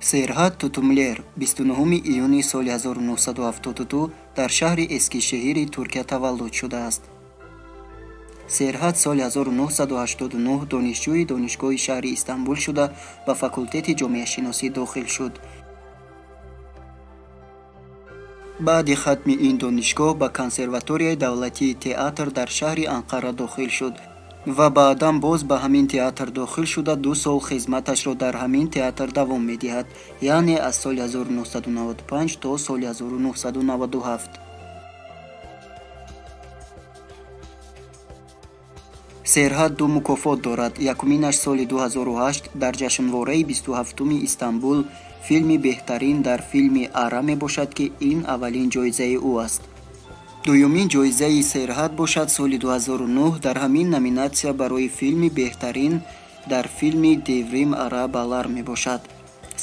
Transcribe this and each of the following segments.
Серҳат Тутумлер 29 июни соли 1972 дар шаҳри Эскишеҳири Туркия таваллуд шудааст. Серҳат соли 1989 донишҷӯи донишгоҳи шаҳри Истанбул шуда, ба факултети ҷомеашиносӣ дохил шуд. Баъди хатми ин донишгоҳ ба консерваторияи давлатии театр дар шаҳри Анқара дохил шуд ва баъдан боз ба ҳамин театр дохил шуда, 2 сол хизматашро дар ҳамин театр давом медиҳад, яъне аз соли 1995 то соли 1997. Серҳат 2 мукофот дорад. Якуминаш соли 2008 дар ҷашнвораи 27-уми Истанбул филми беҳтарин дар филми Ара мебошад, ки ин аввалин ҷоизаи ӯ аст. Дуюмин ҷоизаи Серҳат бошад соли 2009 дар ҳамин номинатсия барои филми беҳтарин дар филми Деврим Арабалар мебошад.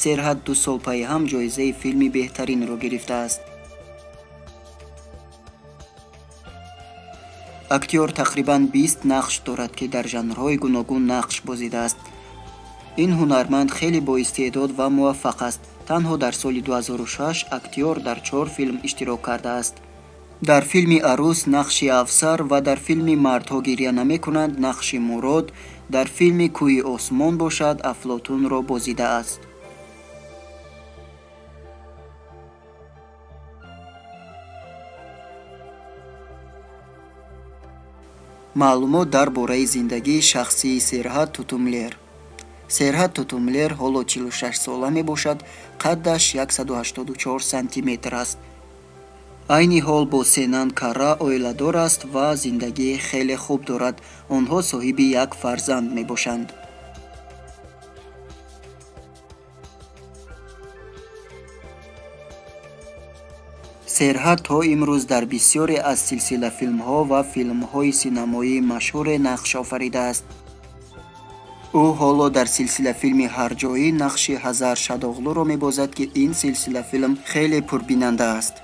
Серҳат 2 сол пайи ҳам ҷоизаи филми беҳтаринро гирифтааст. Актёр тақрибан 20 нақш дорад, ки дар жанрҳои гуногун нақш бозидааст. Ин ҳунарманд хеле боистеъдод ва муваффақ аст. Танҳо дар соли 2006 актёр дар 4 филм иштирок кардааст. Дар филми Арӯс нақши Афсар ва дар филми Мардҳо гиря намекунанд нақши Мурод, дар филми Кӯҳи осмон бошад Афлотунро бозидааст. Маълумот дар бораи зиндагии шахсии Серҳат Тутумлер. Серҳат Тутумлер ҳоло 46 сола мебошад, қаддаш 184 сантиметр аст. Айни ҳол бо Сенан Кара оиладор аст ва зиндагии хеле хуб дорад. Онҳо соҳиби як фарзанд мебошанд. Серҳат то имрӯз дар бисёре аз силсилафилмҳо ва филмҳои синамоии машҳуре нақш офаридааст. Ӯ ҳоло дар силсилафилми Ҳарҷоӣ нақши Ҳазар Шадоғлуро мебозад, ки ин силсилафилм хеле пурбинанда аст.